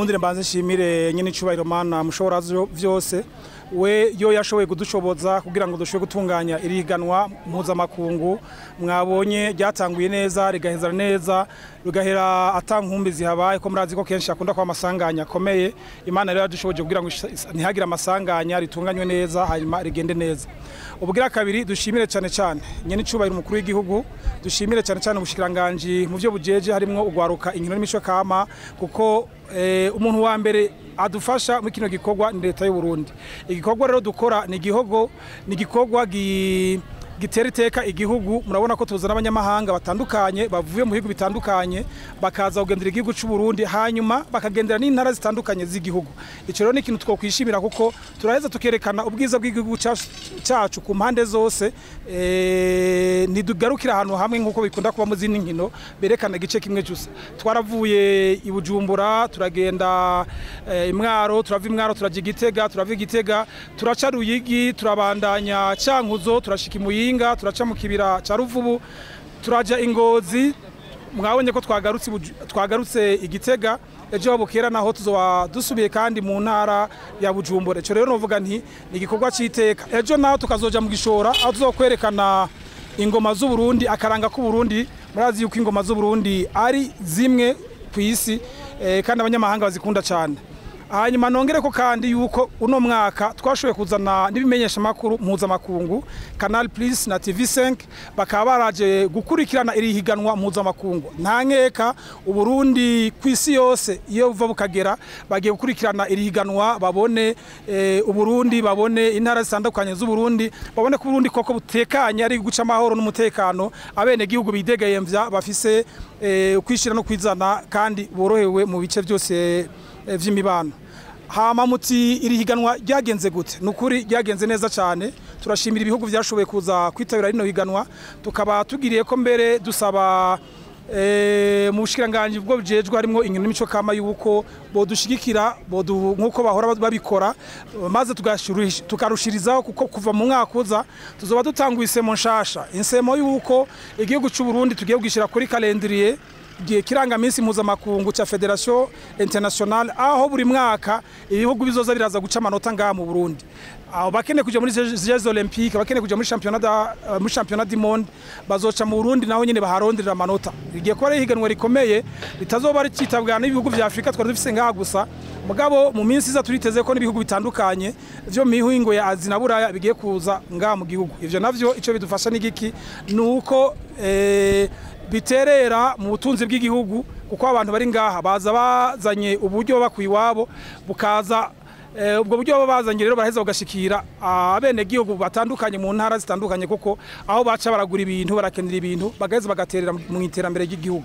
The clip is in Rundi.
Nkundire mbanze nshimire nyene icubahiro Mana mushobora vyose, we yo yashoboye kudushoboza kugira ngo dushobore gutunganya iriganwa mpuzamakungu mwabonye ryatanguye neza rigaheza neza, rigahera atankumbi zihabaye, ko murazi ko kenshi akunda kwa amasanganya akomeye. Imana rero yadushoboje kugira ngo ntihagire amasanganya, ritunganywe neza hanyuma rigende neza. Ubugira kabiri, dushimire cyane cyane nyene icubahiro umukuru w'igihugu, dushimire cyane cyane ubushikiranganje mu byo bujeje harimwo ugwaruka, inkino n'imico kama, kuko umuntu wa mbere adufasha muri kino gikorwa ni leta y'u Burundi. Igikorwa rero dukora ni igihogo, ni igikorwa gitera iteka igihugu. Murabona ko tuzana abanyamahanga batandukanye bavuye mu bihugu bitandukanye, bakaza kugendera igihugu cy'u Burundi, hanyuma bakagendera n'intara zitandukanye z'igihugu. Ico rero ni ikintu twokwishimira, kuko turaheza tukerekana ubwiza bw'igihugu cyacu ku mpande zose, ntidugarukira ahantu hamwe nk'uko bikunda kuba mu zindi nkino berekana igice kimwe gusa. Twaravuye i Bujumbura, turagenda Imwaro, turava Imwaro turaja Igitega, turava Igitega turaca Ruyigi, turabandanya Cankuzo, turashika Imuyinga, turaca mu kibira ca Ruvubu, turaja Ingozi. Mwabonye ko twagarutse Igitega, ejo bukera naho tuzoba dusubiye kandi mu ntara ya Bujumbura. Ico rero novuga nti ni igikorwa c'iteka. Ejo naho tukazoja mu Gishora, aho tuzokwerekana ingoma z'u Burundi, akaranga k'u Burundi. Murazi yuko ingoma z'u Burundi ari zimwe ku isi, kandi abanyamahanga bazikunda cyane. Hanyuma nongere ko kandi yuko uno mwaka twashoboye kuzana n'ibimenyesha makuru mpuzamakungu, Canal Plus na TV5, bakaba baraje gukurikirana iri higanwa mpuzamakungu. Nta nkeka Uburundi ku isi yose iyo buva bukagera bagiye gukurikirana iri higanwa, babone Uburundi, babone intara zitandukanye z'Uburundi, babone ko Uburundi koko butekanye, ari guca amahoro n'umutekano, abene gihugu bidegeyemvya, bafise kwishira no kwizana, kandi borohewe mu bice byose vy'imibano. Hama muti iri higanwa ryagenze gute? Nukuri ryagenze neza cyane. Turashimira ibihugu byashoboye kuza kwitabira rino higanwa, tukaba tugiriye ko mbere dusaba mu bushikiranganje bwo bujejwe harimo inkino n'imico kama yuko bodushigikira nkuko bahora babikora, maze tukarushirizaho, kuko kuva mu mwaka uza tuzoba dutanguye isemo nshasha, insemo yuko igihugu cy'u Burundi tugiye kugishira kuri calendrier gihe kirangaminsi mpuzamakungu cha Fédération Internationale, aho buri mwaka ibihugu bizoza biraza guca amanota ngaha mu Burundi. Aho bakene kuja muri Jeux Olympiques, bakene kuja muri championnat du monde, bazoca mu Burundi naho nyene baharonderera amanota. Rigiye kuba ari higanwa rikomeye ritazoba rikitabwa n'ibihugu vya Afrika twari dufise ngaha gusa, mugabo mu minsi iza turiteze ko n'ibihugu bitandukanye vyo mihingo ya Azi na Buraya bigiye kuza ngaha mu gihugu. Ivyo navyo ico bidufasha n'igiki? Nuko biterera mu butunzi bw'igihugu, kuko abantu bari ngaha baza bazanye uburyo bakuye iwabo, bukaza ubwo buryo baba bazanye rero baraheza bagashikira abene gihugu batandukanye mu ntara zitandukanye, kuko aho baca baragura ibintu, barakenera ibintu, bagaheza bagaterera mu iterambere ry'igihugu.